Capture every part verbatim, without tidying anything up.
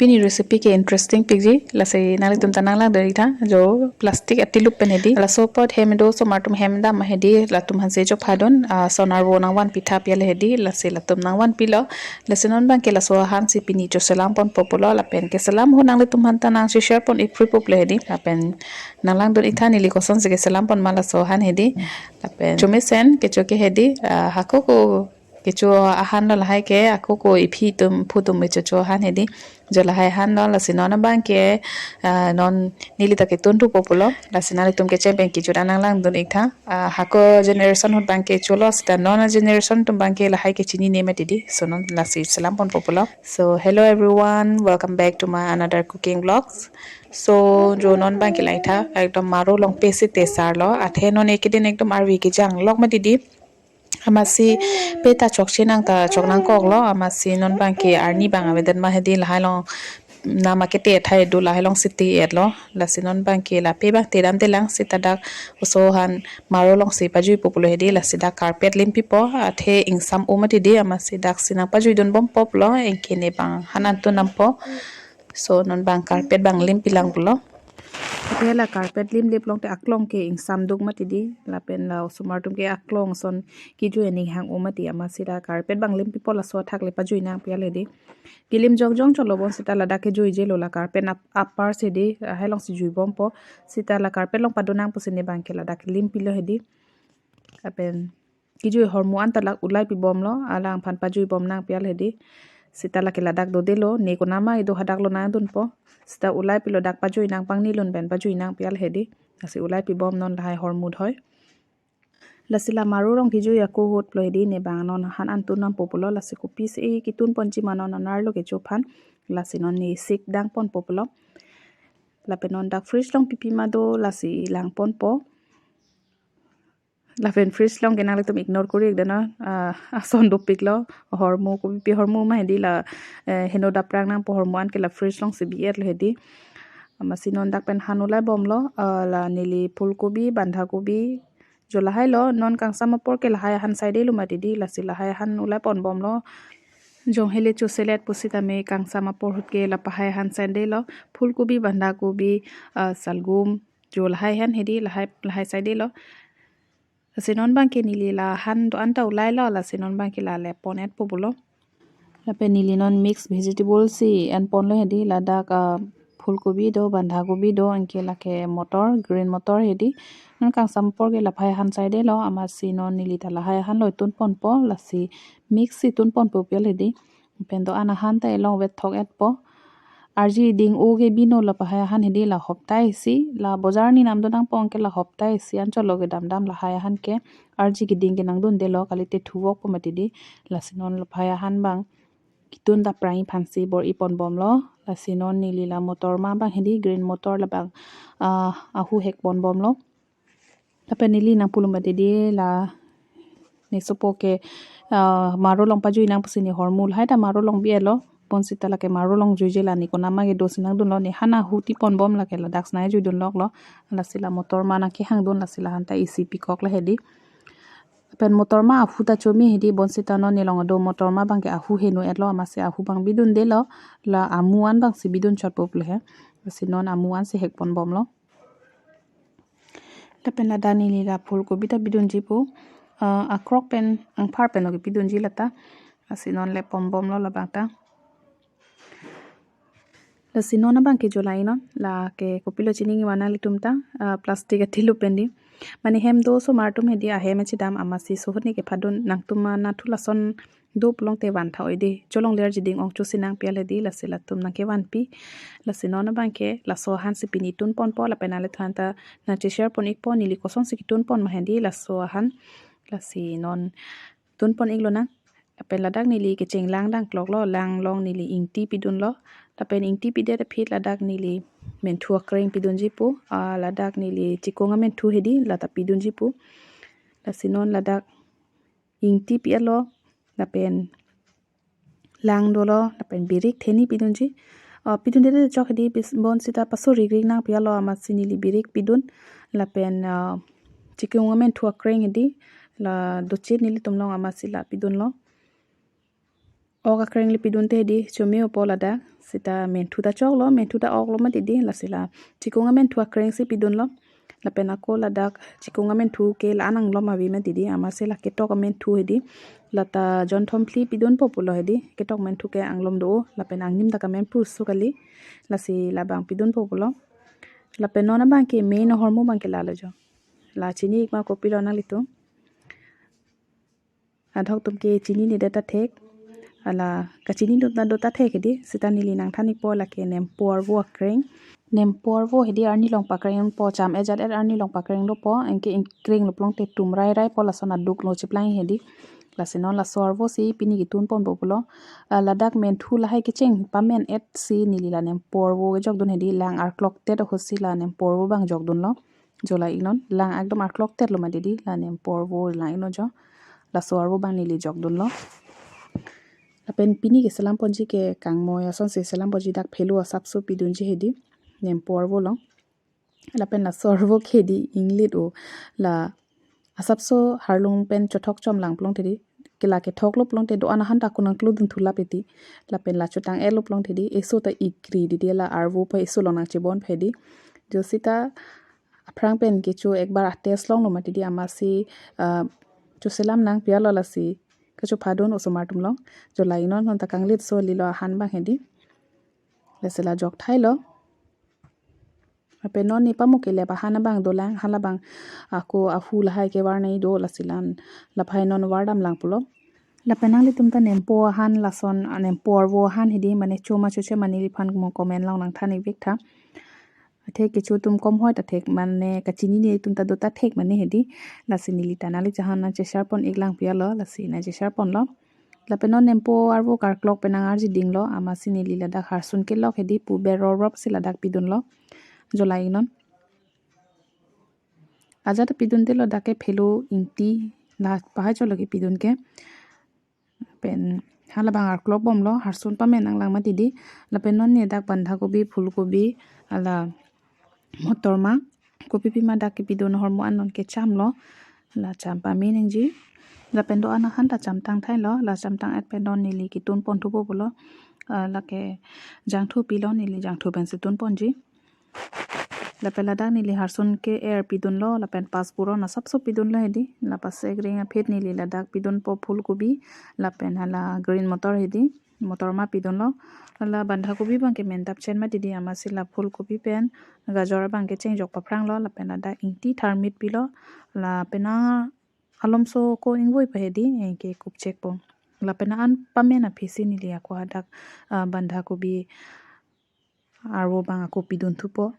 Pini recipe ke interesting pikji, lasi nanglitum ta nanglangdun-ik tha, jo plastic atilup pen hedi. Laso apot hem do osomar atum hem dam hedi, latum aphansi chophadun, ah, son arvo nangvanpi tha pi ale hedi, lasi latum nangvanpilo. Lasi non abangke laso ahansi pini choselam ponpo pulo, lapen keselam ahut nanglitum aphan ta nangsi share pon-ik free pop le hedi, lapen nanglangdun-ik tha neli kosonsi keselam pon ma laso ahan hedi. Lapen chomesen kecho ke hedi, ah, hako ko kecho ahan lo lahai ke, ako ko iphi atum phu atum kecho cho ahan hedi. Jo lahai ahan lo, lasi non abangke, ah, non neli ta ketun thupo pulo, lasi nanglitum kecheng pen kejut an nanglangdun-ik tha. Ah, hako generation ahut abangke cholo, seta non generation atum abangke lahai ke chinine mati di. So non lasi selam ponpo pulo. So hello everyone, welcome back to my another cooking vlogs. So jo non abangke lahai tha, ekdom maro along pesi tesar lo, athe non ekedin ekdom arvi kejang lok mati di. Amatsi pe ta chokche nang ta chok nangkoklo, amatsi non abangke arni abang avedet ma hedi, lahai along nama kete thai do, lahai alongsi te-etlo. Lasi non abangke lape abang te damdelang, seta dak oso ahan maro alongsi pajuipo pulo hedi, lasi dak carpet limpipo, athe ingsam-o mati di, amatsi daksi nangpajuidunbompo pulo, anke ne abang han an tun dampo. So non abang carpet abang limpilang pulo. Athe la carpet limlip longte aklong ke ingsamduk mati di, lapen la osomar atum ke aklong ason kejui aning hang-o mati, amatsi la carpet abang limpipo, laso athak le pajui nang pi ale hedi. Kelim jongjong cholo, bonseta ladak kejuijelo, la carpet ap-, apar si di, lahai alongsi juibompo, seta la carpet along padun nang pusi ne abangke ladak limpilo hedi. Lapen kejui ahormu an ta lak ulai pibomlo, alangphan pajuibom nang pi ale hedi. Seta lake ladak dodelo, ne konama kedo hadak lo nangdunpo. Seta ulai pilo, dak pajui nang, pangnilun pen pajui nang pi ale hedi. Lasi ulai pibom non lahai ahormu dhoi. Lasi la maro along kejui ako ahut lo hedi, ne abang non han an tun dampo pulo, lasi kopisi ketun ponji ma non anerlo kecho aphan. Lasi non ne sik dang ponpo pulo. Lapen non dak fridge along pipi ma do, lasi lang ponpo. Lapen fridge along ke nanglitum ignore kori-ik dano, ah, ason dopiklo, ahormu, kopipi ahormu ma hedi la, eh, heno daprang nangpo ahormu an ke la fridge alongsi bi-etlo hedi. Amatsi non dak pen han ulaibomlo, ah, la neli phulkobi, bandhakobi, jo lahai lo, non kangsam apor ke lahai ahan saidelo mati di, lasi lahai ahan ulai ponbomlo. Jong hele choselet pusitame kangsam apor ahut ke la pahai ahan saidelo, phulkobi, bandhakobi, ah, salgum, jo lahai ahan hedi, lahai, lahai saidelo. Lasi non abangke neli la han do-an ta ulailo, lasi non abangke la le pon-etpo pulo. Lapen neli non mix vegetable si en ponlo hedi, ladak, ah, phulkobi do, bandhakobi do, anke lake motor, green motor hedi. Non kangsam apor ke la pahai ahan saidelo, amatsi non neli ta lahai ahan lo tun ponpo, lasi mix si tun ponpo pi ale hedi. Pen do-an ahan ta elong vet thok-etpo. Arji ding-o ke bino la pahai ahan hedi, la hopta isi, la bojar ni namdun nangpo anke la hopta isi an cholo kedam dam lahai ahan ke. Arji keding ke nangdundelo, kalite thuvokpo mati di. Lasi non la pahai ahan abang ketun daprang aphansi bor-i ponbomlo. Lasi non neli la motor ma abang hedi, green motor la abang, ah, ahu hek ponbomlo. Lapen neli nangpulum bade di la ne sopo ke, ah, maro along pajui nang pusi ne ahormu lahai ta maro along bi-etlo. Bonseta lake maro along juije, la ne konama kedo si nangdunlo, ne han ahu ti ponbom, lake ladak si nangjuidunloklo. Lasi la motor ma nangkehangdun, lasi la han ta isi pikok la hedi. Lapen motor ma ahu ta chomi hedi, bonseta non ne along do motor ma abangke ahu heno-etlo, amatsi ahu abang bidundelo, la amu an abangsi bidun chotpo pulo he. Lasi non amu ansi hek ponbomlo. Lapen ladak neli la phulkobi ta bidunji pu, ah, akrok pen, angphar pen oke bidunji lata. Lasi non le ponbomlo labang ta. Lasi non abangke jo lahai non, lake kopilo chini nangji ma nanglitum ta, ah, plastic atilup pen di. Mane hem do osomar atum hedi ahem chedam, amatsi sohot ne kephadun, nangtum ma nathu lason do pulote van tha-oi di. Cholong ler jiding ong chosi nang pi ale hedi, lasi latum nangkevanpi. Lasi non abangke laso ahansi pini tun ponpo, lapen ale than ta nangche share pon-ikpo, neli kosonsi ketun pon ma hedi laso ahan. Lasi non tun pon-iklo nang. Lapen ladak neli kecheng lang dangkloklo, lang along neli ingti pidunlo. Lapen ingti pidet aphi ladak neli menthu akreng pidunji pu. Ah, ladak neli chikung amenthu hedi, lata pidunji pu. Lasi non ladak ingti pi-etlo, lapen lang dolo, lapen birik theni pidunji. Ah, pidunde chok hedi bis-, bonseta paso rigrik nang pi-etlo, amatsi neli birik pidun, lapen, ah, chikung amenthu akreng hedi, la dochit nelitum along amatsi la pidunlo. Ok akreng le pidunte hedi, chome-opo ladak. Seta menthu ta choklo, menthu ta oklo mati di, lasi la chikung amenthu akreng si pidunlo. Lapen ako ladak chikung amenthu ke la-an anglom ave mati di, amatsi la ketok amenthu hedi. Lata jonthom phli pidunpo pulo hedi, ketok menthu ke anglom do, lapen angnim ta kamen prusu kali. Lasi labang pidunpo pulo. Lapen non abang ke main ahormu abang ke lalo jo. La chini-ik ma kopilo nanglitum. Adhok atum ke chinine det ta thek. Hala kachini atum ta do ta thek hedi. Seta neli nangthan-ikpo lake nempo arvo akreng. Nempo arvo hedi arni along pakrengpo, cham ejat et arni along pakreng dopo. Anke ingkreng lo pulote tum rai raipo, lason aduk lo chiplang hedi. Lasi non laso arvo si pini ketun ponpo pulo. Ah, ladak menthu lahai kecheng pamen-et si neli la nempo arvo kejokdun hedi, lang arkloktet ahut si la nempo arvo abang jokdunlo. Jo la-iknon, lang ekdom arkloktet lo mati di, la nempo arvo lang-iknon jo. Laso arvo abang neli jokdunlo. Lapen pini keselam ponji ke kangmoi asonsi selam ponji, dak phelo asapso pidunji hedi, nempo arvo along. Lapen laso arvo ke hedi inglit o, la asapso harlung pen chothok chomlang pulote di, ke la kethoklo pulote do-an ahan ta ako nangkludunthu lap hedi. Lapen la chotang-etlo pulote di, eso ta ikri di, di la arvo pa eso along nangchebon hedi. Jo seta aphrang pen kecho ekbar a-test longlo mati di, amatsi, ah, choselam nangpi-etlo, lasi kachophadun osomar atum along. Jo la-iknon, non ta kanglitso lilo ahan abang hedi. Lasi la jok thailo. Lapen non ne pamu kelep ahan abang dolang, hala abang ako ahu lahai kevar nai do, lasi la-an laphai non vardamlang pulo. Lapen nanglitum ta nempo ahan lason, ah, nempo arvo ahan hedi mane choma choche ma neliphan mo comment along nangthan-ik vek tha. Athe kecho atum komhoi ta thek mane kachinine atum ta do ta thek mane hedi. Lasi neli ta nangli chahan nangcheshare pon-ik lang pi-etlo, lasi nangcheshare ponlo. Lapen non nempo arvo karklok penang arji dinglo, amatsi neli ladak harsun kelok hedi pu beror rop si ladak pidunlo. Jo la-iknon. Ajat pidunte lo, dak ke phelo ingti la pahai cholo kepidun ke. Pen hala abang arklok bomlo, harsun pamen nanglang mati di. Lapen non ne dak bandhakobi, phulkobi, hala motor ma, kopi pima dak kepidun ahormu an non kechamlo. La cham pame nangji. Lapen do-an ahan ta chamtang thailo, la chamtang-et pen non neli ketun ponthupo pulo. Ah, lake jangthu pilo, neli jangthu pensi tun ponji. Lapen ladak neli harsun ke-er pidunlo, lapen pasporon asapso pidunlo hedi. La pasek ring aphi neli ladak pidunpo phulkobi, lapen hala green motor hedi, motor ma pidunlo. Hala bandhakobi abang ke men dap chen mati di, amatsi la phulkobi pen gajor abang ke chengjok paphranglo, lapen ladak ingti tharmit pilo, lapen a alomso ko ingvoi pa hedi, anke kupchekpo. Lapen an pamen aphi si neli ako hadak, ah, bandhakobi arvo abang ako pidunthupo.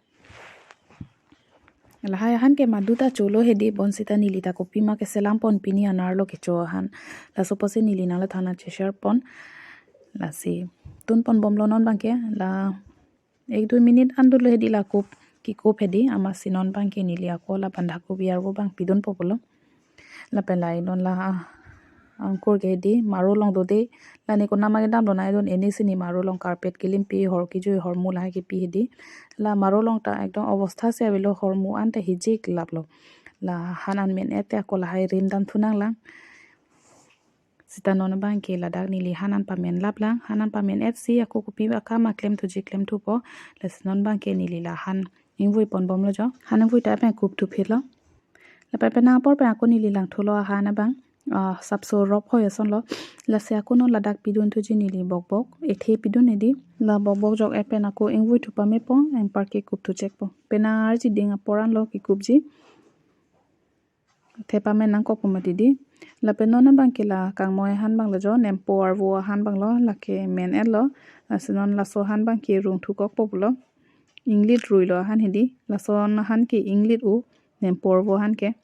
Lahai ahan ke madu ta cholo hedi, bonsita neli ta kopima keselam pon pini anerlo kecho ahan. Laso apotsi neli nangliphan nangcheshare pon. Lasi tun pon bomlo non abang ke, la ek dui minute an dolo hedi la kup, kekup hedi, amatsi non abang ke neli ako la bandhakobi arvo abang pidunpo pulo. Lapen la-iknon la, ah, angkur ke hedi, maro along dode, la ne konat ma kedamlo nangdun, eni si ne maro along carpet kelimpi, hor kejui, hormu lahai kepi hedi. La maro along ta ekdom obostha si avelo, hormu an ta hijik laplo. La han an men-et te ako lahai rim damthu nanglang. Seta non abang ke ladak neli han an pamen laplang, han an pamen-et si ako kopi akam ma klemthuji klemthupo. Lasi non abang ke neli la han ingvoi pon bomlo jo. Han ingvoi ta pen kupthu phitlo. Lapen penang apor pen ako neli langthulo ahan abang. Ah, sapso rop hoi asonlo. Lasi ako non ladak pidunthuji neli bokbok, ethe pidun hedi. La bokbok jok-et pen ako ingvoithu pamepo, anparke kupthuchekpo. Penang arji ding apor anlo kekupji. Athe pamen nangkokpo mati di. Lapen non abang ke la kangmoi ahan abanglo jo, nempo arvo ahan abanglo, lake men-etlo. Lasi non laso ahan abang ke rungthukokpo pulo. Inglit ruilo ahan hedi. Lason ahan ke inglit o, nempo arvo ahan ke.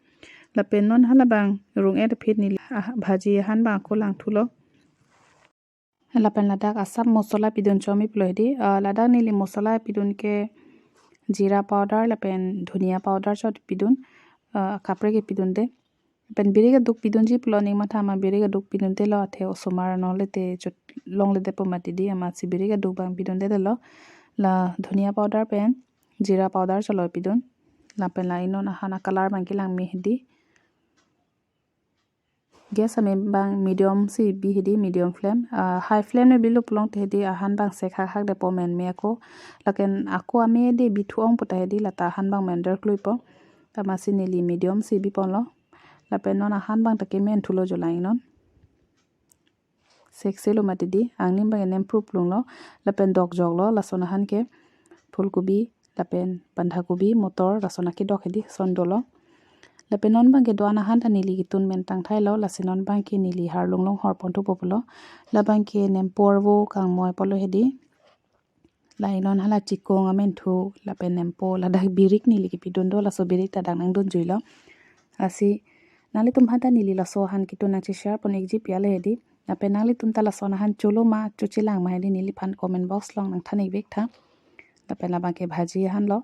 Lapen non hala abang rung-et aphi neli, ah, bhaji ahan abang ako langthulo. Lapen ladak asap mosola pidun chomi pulo hedi. Ah, ladak neli mosola pidun ke jeera powder lapen dhania powder chot pidun. Ah, kaprek ke pidunde. Lapen birik aduk pidunji pulo, ning matha ma birik aduk piduntelo, athe osomar anole te chot longledepo mati di, amatsi birik aduk abang piduntelo. La dhania powder pen jeera powder cholo pidun. Lapen la-iknon ahan a-color abang kelang me hedi. Gas ame abang medium si bi hedi, medium flame. Ah, high flame ne bilo pulote hedi ahan abang sek hak hak depo, men me ako. Lapen ako ame de bithu ong puta hedi lata ahan abang mender kluipo. Amatsi neli medium si biponlo. Lapen non ahan abang ta kemen thulo jo lang non. Sek selo mati di, angni abang enem prup lunglo, lapen dokjoklo, lason ahan ke phulkobi, lapen bandhakobi, motor, lason akedok hedi, son dolo. Lapen non abang ke do-an ahan ta neli ketun men tangthailo, lasi non abang ke neli harlung along horpon thupo pulo. Labang ke nempo arvo kangmoi pulo hedi. Lason hala chikong amenthu, lapen nempo, ladak birik neli kepidun do, laso birik ta dak nangdun juilo. Lasi nanglitum aphanta neli laso ahan ketun nangche-share pon-ikji pi ale hedi. Lapen nanglitum ta lason ahan cholo ma, chochelang ma hedi neliphan comment box along nangthan-ik vek tha. Lapen labang ke bhaji ahanlo.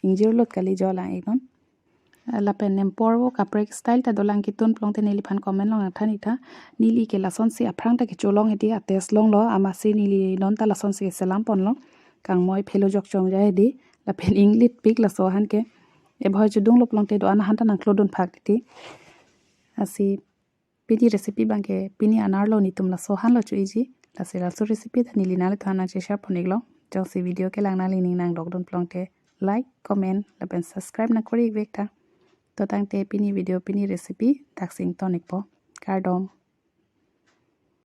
Ingjir lut kali jo lang-ik non. Lapen nempo arvo kaprek style ta dolang ketun pulote neliphan comment along nangthan-ik tha. Neli ke lasonsi aphrang ta kecholong hedi, a-taste longlo, amatsi neli non ta lasonsi selam ponlo. Kangmoi phelo jok chongja hedi. Lapen inglit pik laso ahan ke. Ebhoi chudunglo pulote do-an ahan ta nangklodun phak titi. Lasi pini recipe abang ke pini anerlo, netum laso ahanlo cho-ikji. Lasi laso recipe ta neli nanglitum aphan nangche-share pon-iklo. Jongsi video kelang nanglining nangdokdun pulote like, comment, lapen subscribe nangkori-ik vek tha. To tangte pini video, pini recipe daksi ington-ikpo. Kardom.